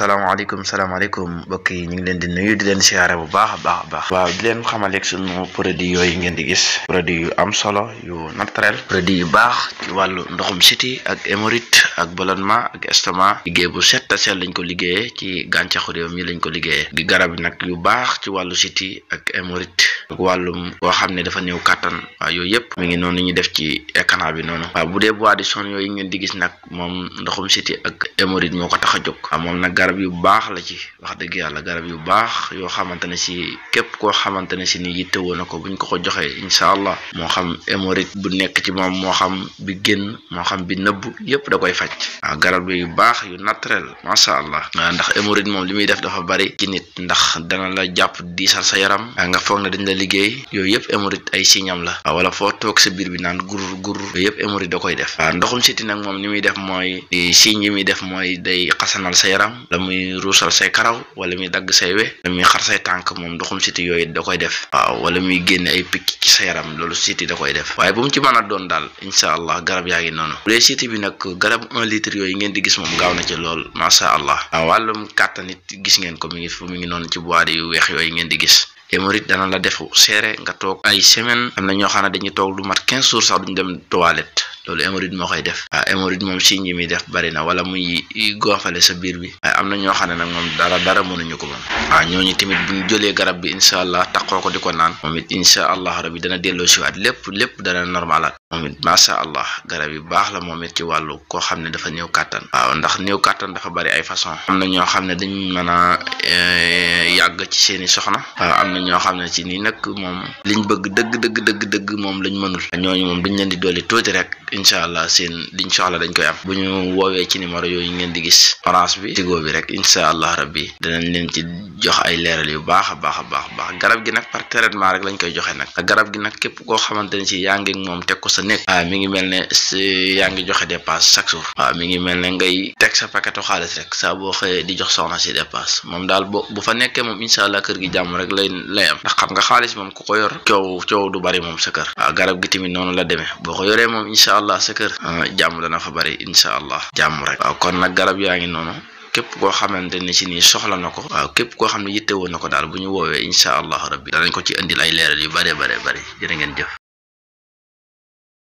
salaamaaleykum mbokk yi ñu ngi leen di nuyu di leen siyaare bu baax a baax waaw di leen xamaleeg sunu produit yooyu ngeen di gis produit yu am solo yu naturel produit yu baax ci wàllu ndoxum siti ak hémorroïde ak ballonnement ak estomac liggéey bu set te sell lañ ko liggéeyee ci gàncaxu réew mi lañ ko liggéeyee di garab yi nag yu baax ci wàllu siti ak hémorroïde ak wàllum koo xam ne dafa néew kàttan waaw yooyu yëpp mi ngi noonu ñu def ci écran bi noonu waaw bu dee bois de son yooyu ngeen di gis nag moom ndoxum siti ak hémorroïde moo ko tax a jóg moom nag garab yu baax la ci wax dëgg yàlla garab yu baax yoo xamante ne si képp koo xamante ne si ni yittewoo na ko buñ ko joxee incha allah moo xam hémorroïde bu nekk ci moom moo xam bi génn moo xam bi nëbb yëpp da koy faj waaw garab yu baax yu naturel macha allah ndax hémorroïde moom li muy def dafa bari ci nit ndax dana la jàpp diisal sa yaram nga foog ne dañ la liggéey yooyu yëpp hémorroïde ay signam la wala foo toog sa biir bi naan gur yooyu yëpp hémorroïde da koy def waaw ndoxum siti nag moom ni muy def mooy signe yi muy def mooy day xasanal sa yaram la muy ruusal say karaw wala muy dagg say we la muy xar say tànk moom ndoxum siti yooyu da koy def waaw wala muy génne ay picc ci sa yaram loolu siti da koy def waaye bu mu ci mën a doon daal incha allah garab yaa ngi noonu bu dee siti bi nag garab 1 litre yooyu ngeen di gis moom gaaw na ci lool macha allah waaw wàllum kàttan it gis ngeen ko mi ngi noonu ci boîte yu weex yooyu ngeen di gis hémorroïde dana la defu seere nga toog ay semaine am na ñoo xam ne dañuy toog lu mat 15 jours sax duñ dem toilette loolu hémorroïde moo koy def waaw hémorroïde moom signe yi muy def bari na wala muy gonfale sa biir bi waaye am na ñoo xam ne nag moom dara mënuñu ko moom waaw ñooñu tamit bu ñu jëlee garab bi incha allah taxoo ko di ko naan moom it incha allah rabbi dana delloo siwaat lépp dana normalaat moom it macha allah garab yu baax la moom it ci wàllu koo xam ne dafa néew kàttan waaw ndax néew kàttan dafa bari ay façon am na ñoo xam ne dañ mën a yàgg ci seeni soxna waaw am na ñoo xam ne ci nii nag moom liñ bëgg dëgg moom lañ mënul ñooñu moom dañ leen di dolli tuuti rek incha allah seen liñ soxla dañ koy am bu ñu woowee ci numéro yooyu ngeen di gis orange bi tigo bi rek incha allah rabbi danañ leen ci jox ay leeral yu baax a baax garab gi nag par traitement rek lañ koy joxe nag garab gi nag képp koo xamante ne si yaa ngi moom teg ko sa nekk mi ngi mel ne yaa ngi joxe dépasse chaque jour waaw mi ngi mel ne ngay teg sa paquetu xaalis rek saa boo xëyee di jox soxna si dépasse moom daal bu fa nekkee moom incha allah kër gi jàmm rek lay am ndax xam nga xaalis moom ku ko yor coow du bari moom sa kër waaw garab gi tamit noonu la demee boo ko yoree moom incha allah sa kër jàmm dana fa bari incha allah jàmm rek waaw kon nag garab yaa ngi noonu képp koo xamante ne si nii soxla na ko waaw képp koo xam ne yittewoo na ko daal bu ñu woowee incha allah rabbi danañ ko ci indil ay leeral yu bari jërë ngeen jëf